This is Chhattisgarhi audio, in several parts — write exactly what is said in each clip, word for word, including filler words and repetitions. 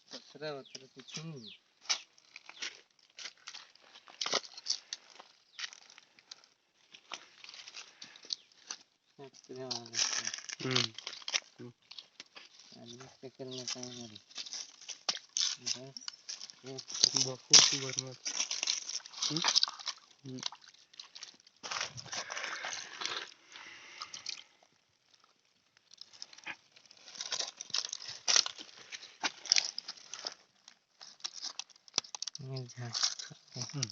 कचरा वचरा कुछ नहीं। हम्म। आदमी चक्कर में कहीं नहीं। बस, ये बहुत ही बढ़िया। हम्म? हम्म। ये झाड़। हम्म।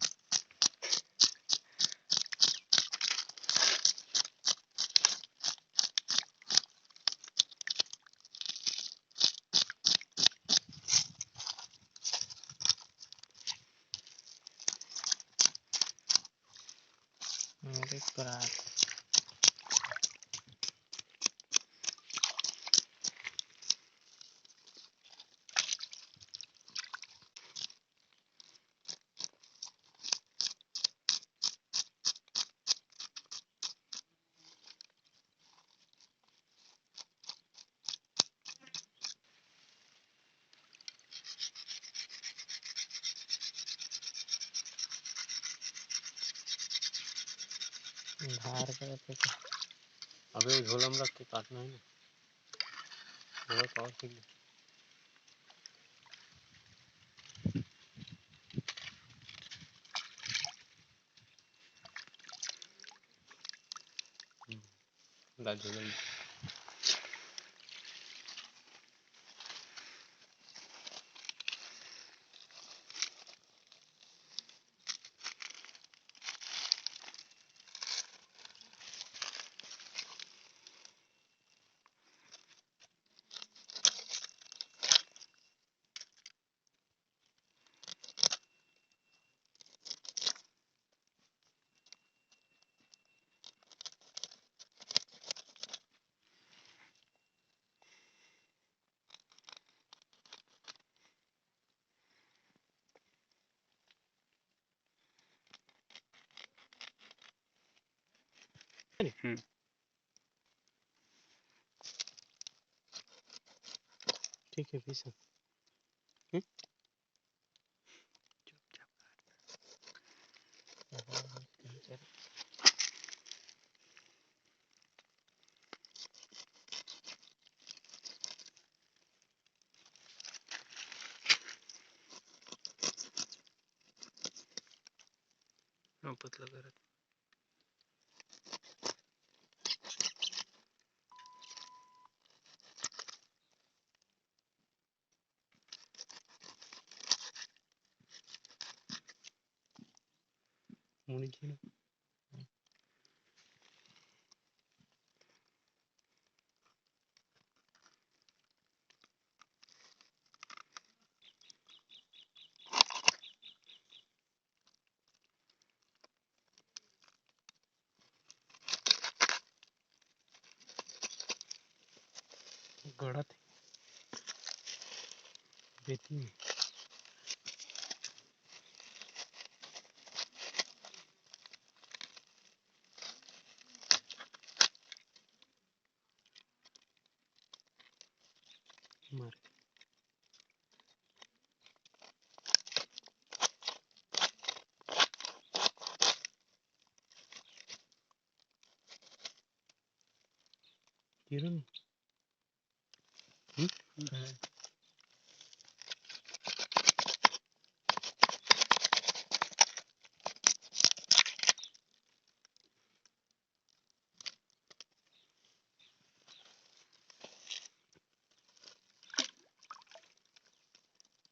मेरे क्रास। धार करत हे। अबे, झोला में रख के काटना है ना। झोला तो और ठीक है। हम्म। ला झोला में। हम्म। ठीक है, पीस। हम्म? चुपचाप काट। हाँ, पतला करत। मुड़ी जी ना। गड़त हे। बेटी में। मार। किरण। हम्म?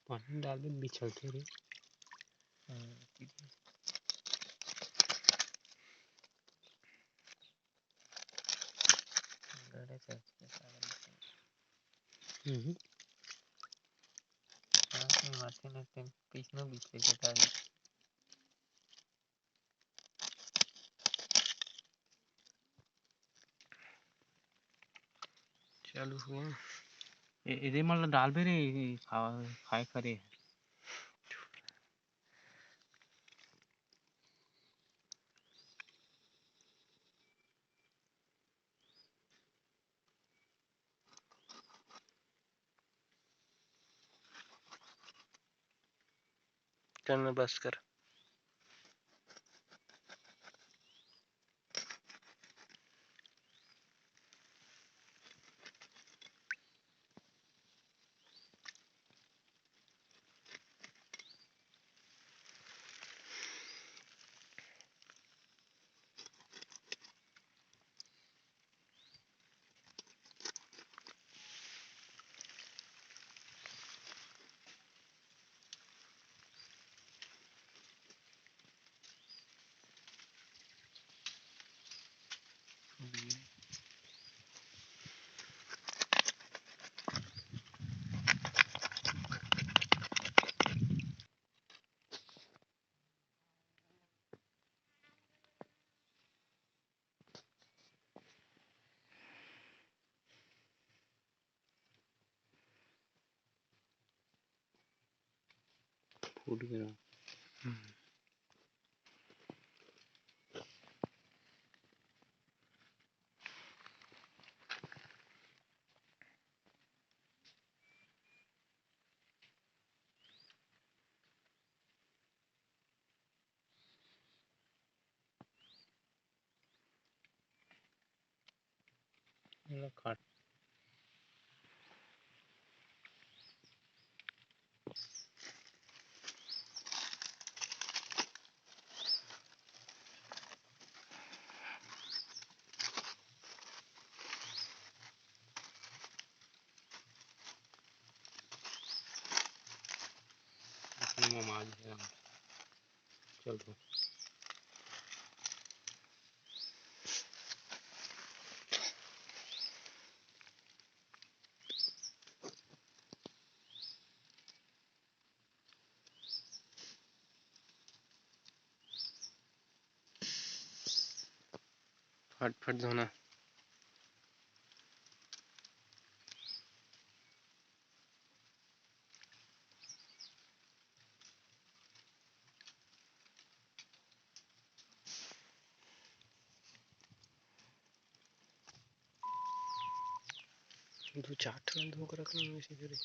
पानी डालबे त बिछलथे रे। हम्म, ठीक है। गड़े से उसके सारे बिछल। हम्म। हाँ, तो मशीन है, तेन पीछे में बिछले के था। चालू हुआ। ए, एदे मन ला डालबे रे, ए, खा-, खाए करे। चल बस कर। फूट गया। हम्म। अपने ममाल है। चल तो। फट फट धोना। दू चार ठन धो के रखना, वैसे करे।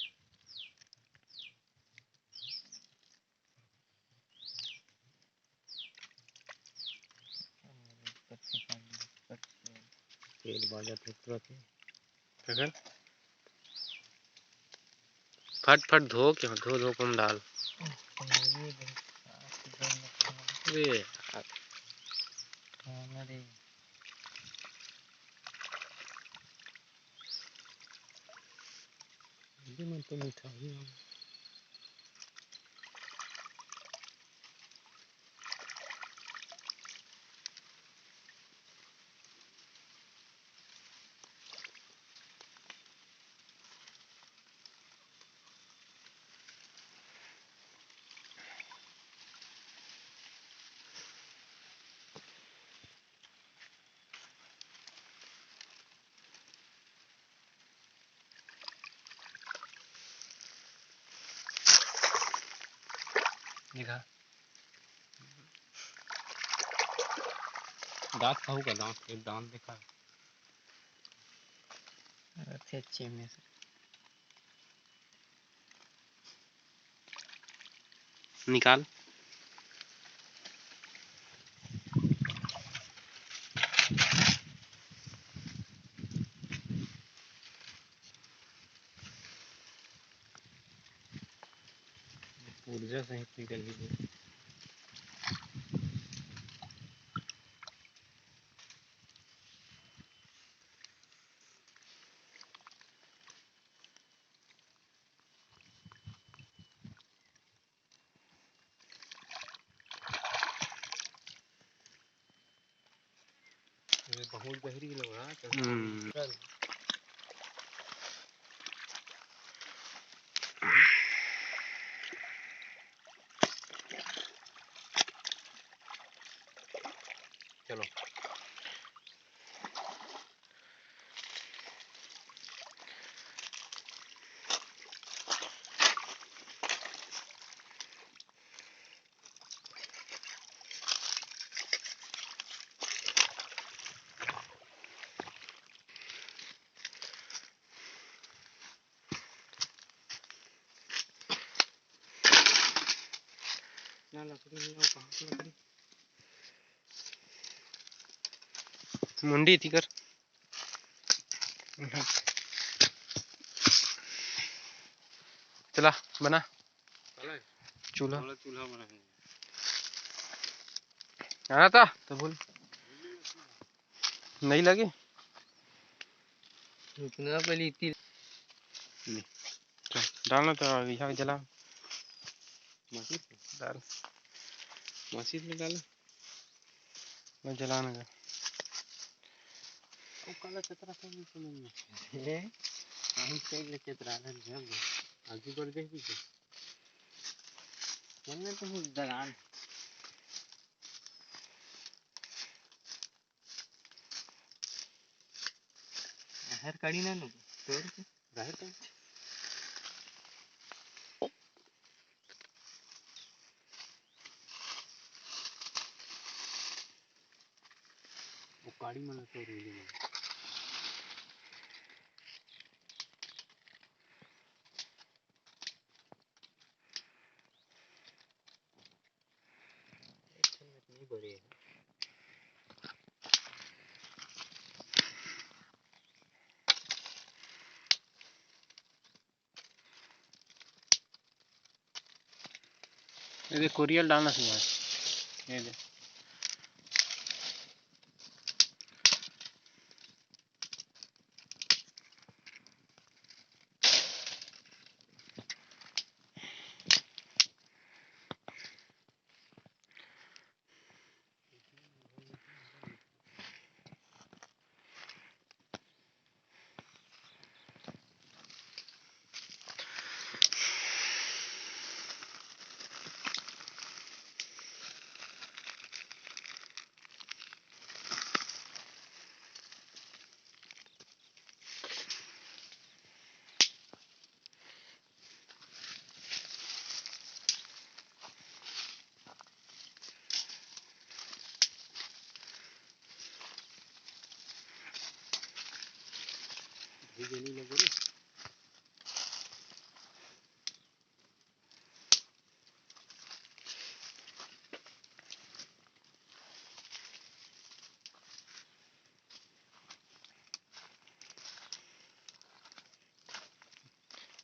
तेल बाजत हे तुरंत ही। ककर? फट फट धो के, धो धो के ओमा डाल। अरे यार। ये मन तो मीठा ही है। देखा। दांत कहू का, दांत, एक दांत देखा। अच्छे, अच्छे में से। निकाल। ऊर्जा सहित निकल ही। ये बहुत गहरी लग रहा है, तो हम्म। चल। चलो। मुंडी एती कर। चला, बना। चला। चूल्हा। चूल्हा, चूल्हा बना। हाँ, था तो बोल। नहीं लगे। इतना पहले इतनी ले। चल, डालना तो यहाँ जला। मसीत में? डाल। मसीत में डाल। मैं जलाना का। वो काला चतरा था, नहीं समझ में। ए? हम तेल ले चतरा ना, जब आगे बढ़ जाएगी तो। चलने तो हम दलान। राहेर काड़ी ना नु, तोड़ के। राहेर काड़ी। वो काड़ी मन ला तोड़ ले। एक ठन में तो नहीं भरे हे। ये दे, कोरियल डालना सीधा। ये दे।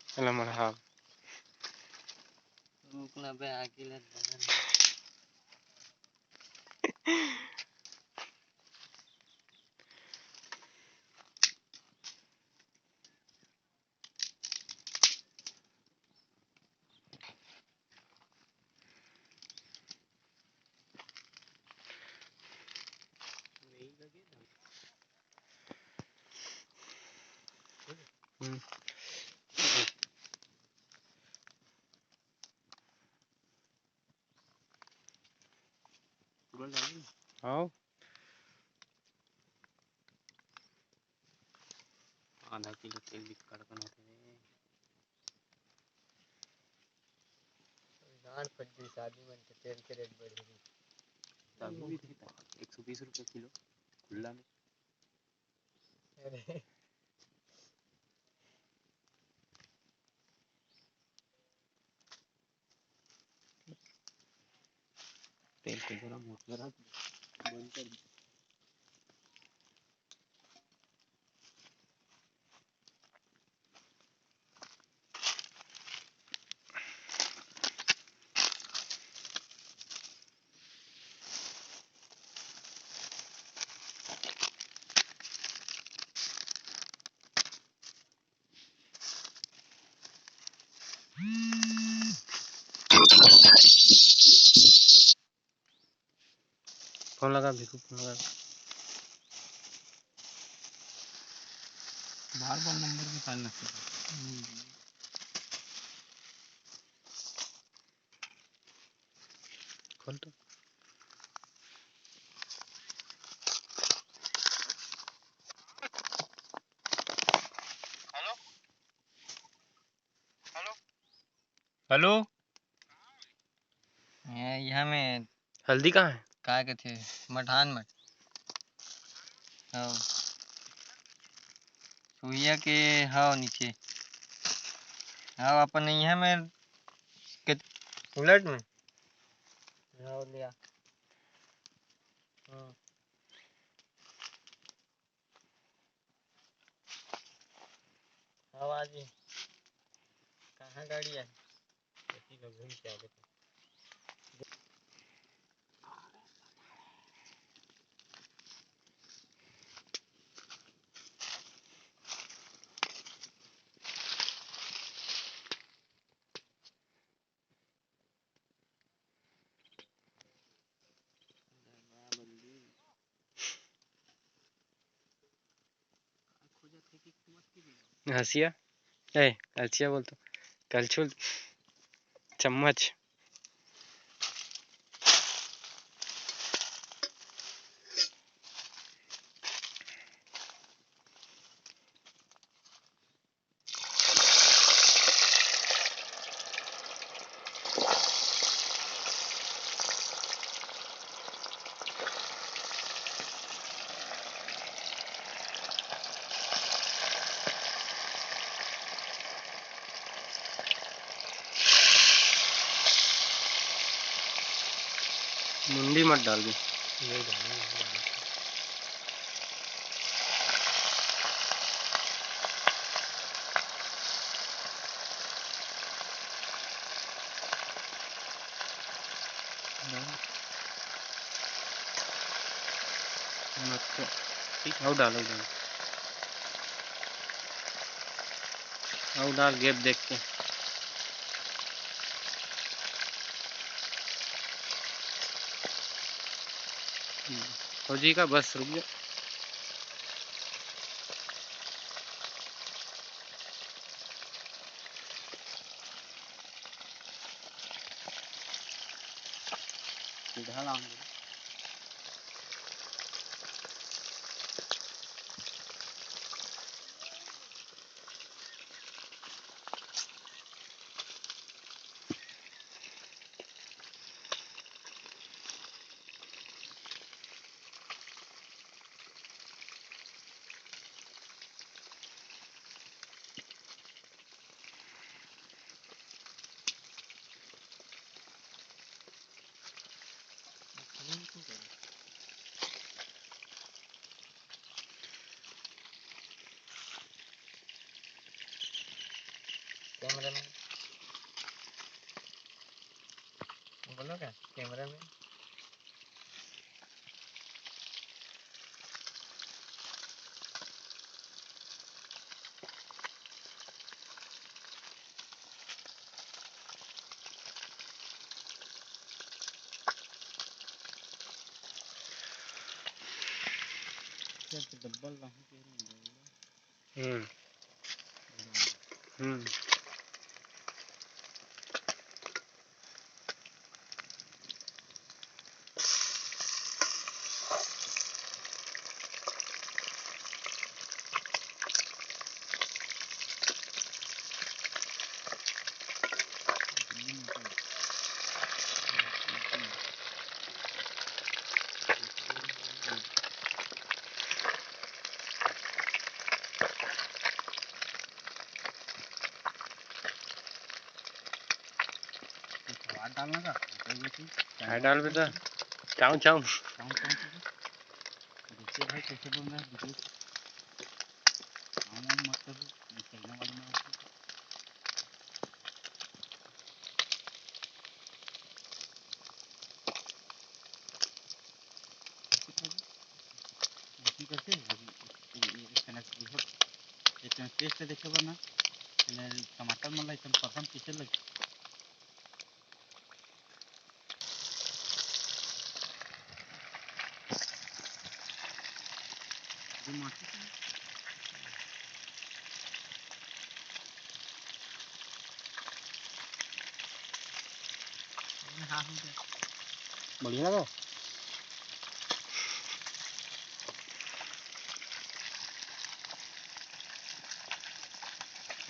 चला मरहा। रुक ना बे, आगी लग बगल में। हम्म। हाँ। आधा किलो तेल भी कड़कन होथे रे। गांड फट गई, शादी मन के तेल के रेट बढ़ गई। तभी भी थे एक सौ बीस रुपये किलो खुला में। अरे। तेल के गरम होत गरम बंद कर। फोन लगा, भिखू फोन लगा। बार बार नंबर निकालना पड़ता। खोल तो। Hello, hello. हेलो। ए, यहाँ में हल्दी कहाँ है? का कथे? मठान मठ। हव। सुइया के हव नीचे। हव, अपन यहाँ में के उलट में। हो लिया। हम्म। आवाज ही। कहाँ गाड़ी है? एती ल घूम के आगे। हंसिया, ए, हंसिया बोल तो, कलछुल, चम्मच। मुंडी मत डाल दे। नहीं डालना, नहीं डालना। मत कर। ठीक, अउ डाल, अउ डाल। अउ डाल, gap देख के। फौजी का बस रुक जा। सीधा लाऊंगा। कैमरा में बोलो क्या? कैमरा में। डबल लाहूं के। हम्म। हम्म। सलाद डालना का? क्या डालबे त? चाऊ, चाऊ। चाऊ, चाऊ, चाऊ। देखिए भाई, कैसे बन रहा है video। काम वाम मत करो, ये चाइना वाले में। ऐसे करके अभी ये, ये, ये कनेक्ट देखो, ये कनेक्ट टेस्ट देखे बर ना, पहले टमाटर मन ला एकदम परसम पीसे लगे। बढ़िया लगा।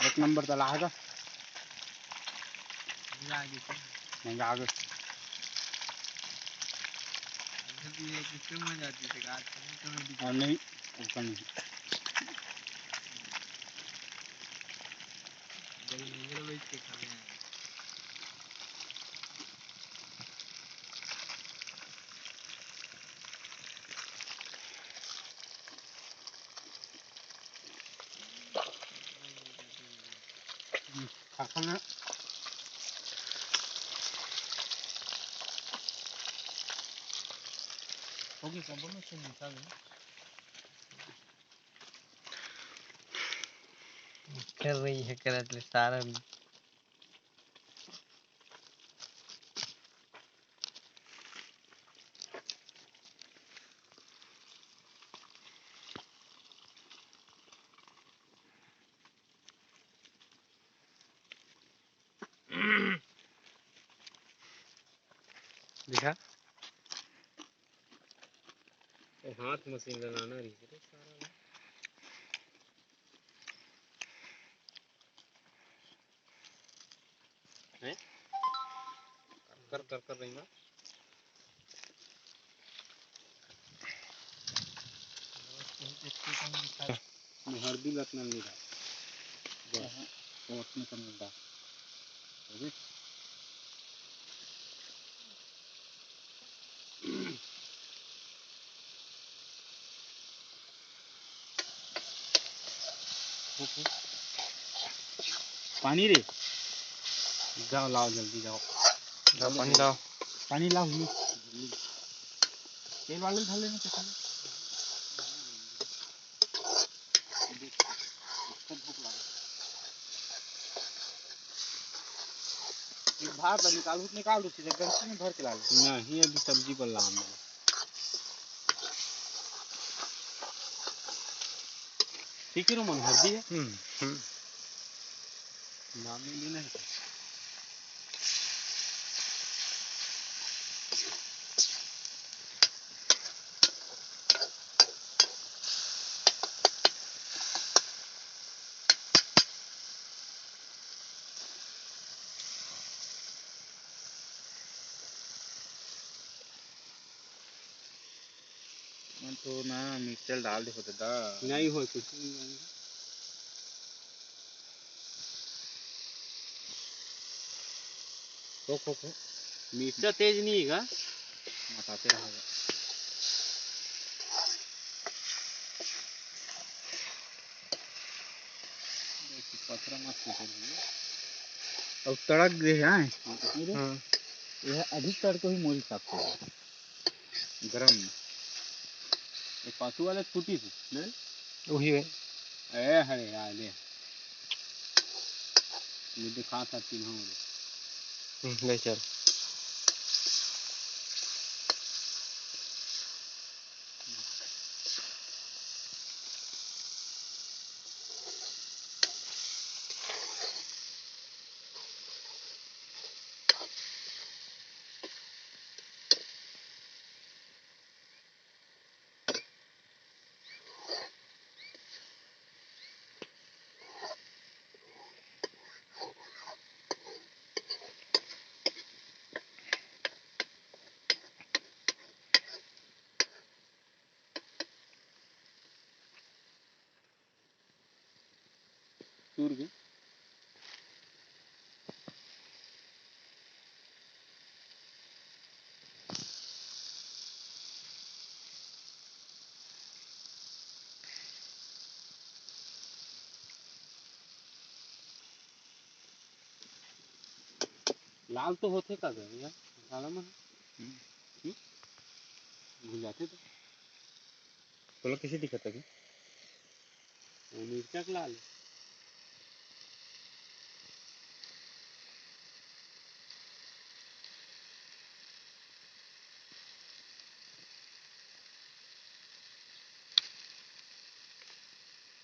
एक नंबर तला है का? मजा आ गई। मजा आ गई। अभी ये कितने मजा आती है, आज कभी कभी और नहीं, ऊपर नहीं। जब नजर बैठ के खाए हैं। खाखा ले। होगी, संपूर्ण सुन निकाल ले। कर रही है, करत ले सारा। दिखा। ए, हाथ मशीन ले लाना रही रे सारा। हैं? कर, कर, कर रही ना। मैं हर दिन रखना नहीं रहा। बस, हाँ। वो अपने को मिलता। ओके? पानी रे, जाओ लाओ, जल्दी जाओ। लाओ, पानी लाओ। पानी लाओ, जल्दी। तेल वाले धर लेना, चल। भात ला निकालू त निकाल दो, सीधे गंजी में भर के ला लो। नहीं, अभी सब्जी पर लाऊंगा। ठीक है, रोमन, हल्दी है। हम्म, हम्म। नाम नहीं लेना है। मन तो ना मिर्चा डाल दे होते दा। नहीं होय, कुछ नहीं होय। हो, हो, हो। मिर्चा तेज नहीं है का? बताते रहेगा। पथरा मत टूटे भैया। अब तड़क गए हैं। हाँ। यह अधिक तड़को ही मोरी साफ को। गरम। ये पाछू वाले फूटी से, नहीं? वही है। ए, हरे यार, ले। ये दिखा था तीनों। हम्म, ले चल। सूर के। लाल तो होथे का गा भैया? काला मन। हम्म। हम्म? भुंजाथे तो। तोला कइसे दिखत हे? वो मिर्चा के लाल।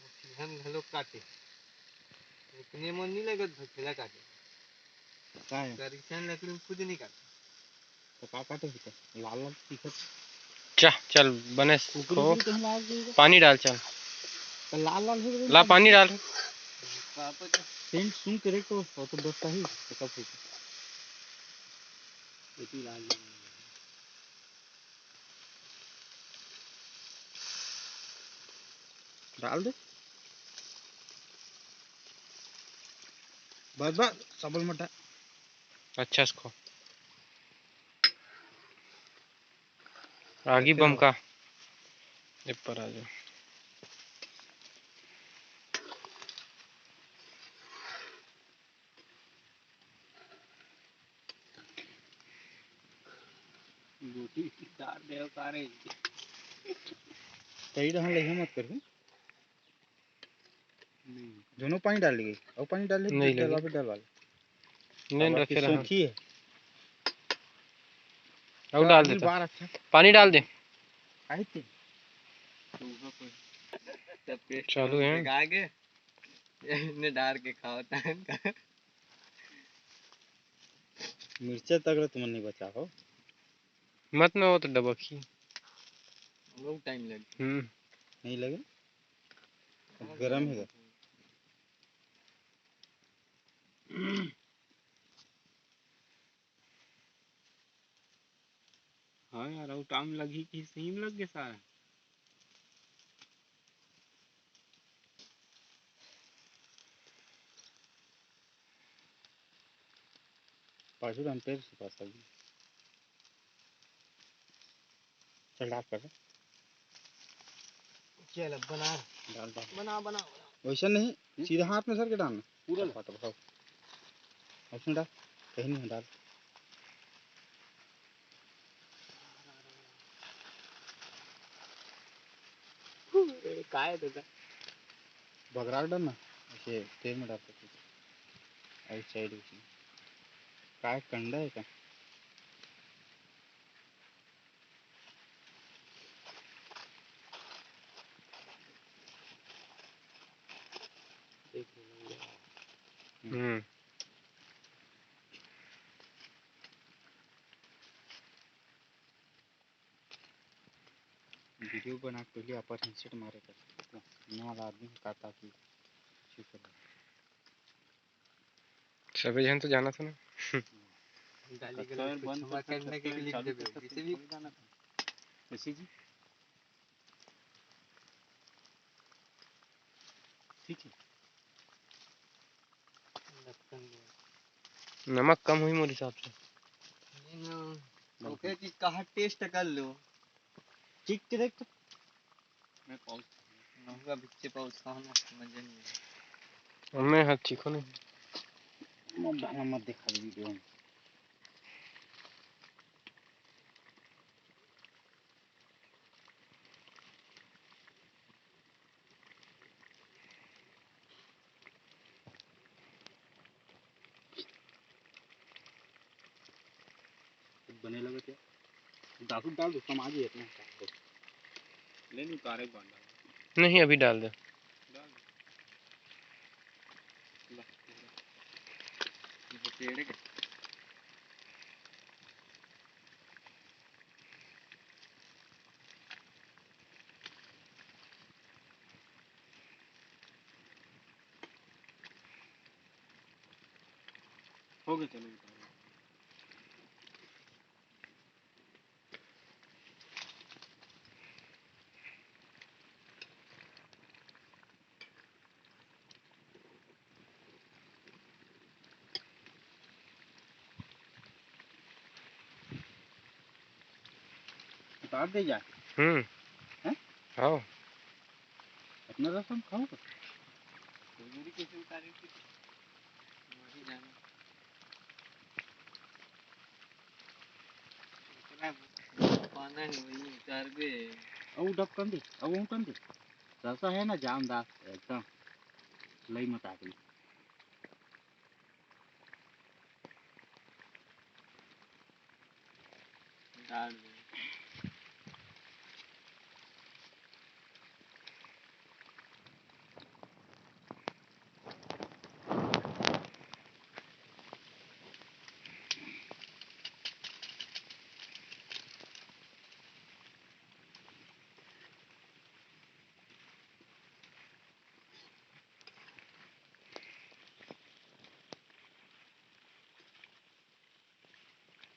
वो चिहन घलो काटे। इतने मन नहीं लगत भकेला काटे। का है? करिसन लकड़ी में खुद नहीं काटे। तो का काटे होता? लाल लाल दिखत। चा, चल, बने कुकरी खो। कुकरी कहीं लाग गई है? पानी डाल, चल। तो लाल लाल हो गई ला, पानी। पानी डाल। पापा तो सेंट सुन के रे तो, वो तो बस सही, तो कब होता? इतनी लाल लाल। डाल दे। बस, बस, सबल मटा। अच्छा, इसको आगी बम का। ऊपर आ जाओ। गोटी डार दे सारे। कई रहन लइहा मत करहू। नहीं। दोनों पानी डाल लिए। अउ पानी डाल ले, नहीं लगे। डलवा पे डलवा ले। नहीं अब रखे आपकी रहा। सौंखी है। अउ तो डाल अनिल देता। बार अच्छा। पानी डाल दे। आई थी। तब पेस्ट चालू है। आगे। ने डार के खाओ तान का। मिर्चा तक ला तुमन नहीं बचा हो। मत ना हो तो डबक ही। बहुत टाइम लगे। हम्म। नहीं लगे? अब गरम है। हाँ यार, अउ टाइम लगही कि सही में लग गे सारा। पाछू डाल, पैर से पास लगी। चल, डाल कर। चल, अब बना। डाल, डाल। बना, बना, बना। वैसे नहीं, हम्म? सीधा हाथ में सर के डालना। पूरा चल, ना। पाता बताओ। ऐसे डाल, कहीं नहीं डाल। ए, काय दादा? बगरा डाल ना, ऐसे तेल में डाल के। ऐसे साइड में। काय कंडा है का? हम्म। वीडियो बना के पहले अपन हेडसेट मारे कर, नवा आदमी का ताकि चुप रहे। सभी जन तो जानत हे ना। गाली गलौज को क्षमा करने के लिए लिख देबे, जैसे भी। कैसे जी? ठीक है। नमक कम हुई मोर हिसाब से। नहीं ना, ओके कि कहाँ टेस्ट कर लो। ठीक के देख तो। मैं पाउच, महुआ बिच्चे पाउच खाना मजा नहीं है। मैं हाथ चीखो नहीं। मत डालना, मत दिखा वीडियो में। बने लगा क्या? दासू डाल दो, समाज ही इतना। ले नहीं उतारे, बांध डाल। नहीं, अभी डाल दे। डाल दे। ला, ये पेड़ है क्या? हो गया, चलो उतारो। उतार दे जा। हम्म। हैं? हाँ। इतना रस हम खाओ तो? तो मेरी कैसे उतारे थे? वही जाने। इतना पाना है वही उतार दे। अब डबकन दे, अब उठन दे। रसा है ना जामदार एकदम। लई मत आके। डाल दे।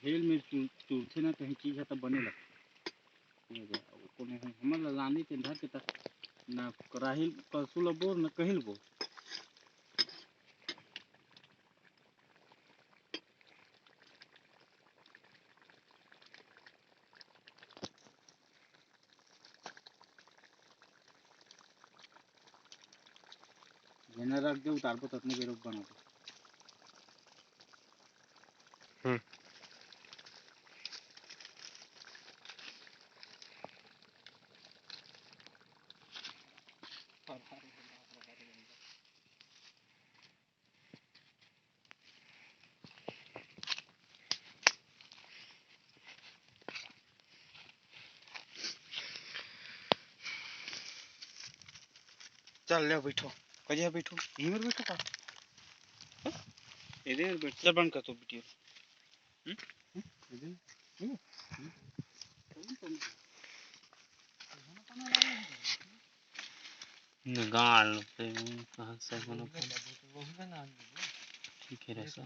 हेल में चु-, चुरथे ना कहीं चीज ह त बने लगथे। कोनो हमन ल लानी ते धर के त ना राहिल करसू ल बोर, ना कहीं ल बोर। जेना रख दे, उतारबो त अतने बेर बनाबो। हम्म। चल ले बैठो। कहिया बैठो? इही मेर बैठो का? इधर बैठ। चल बंद कर तू वीडियो। गाल पे कहाँ से बनो? ठीक है रे सर।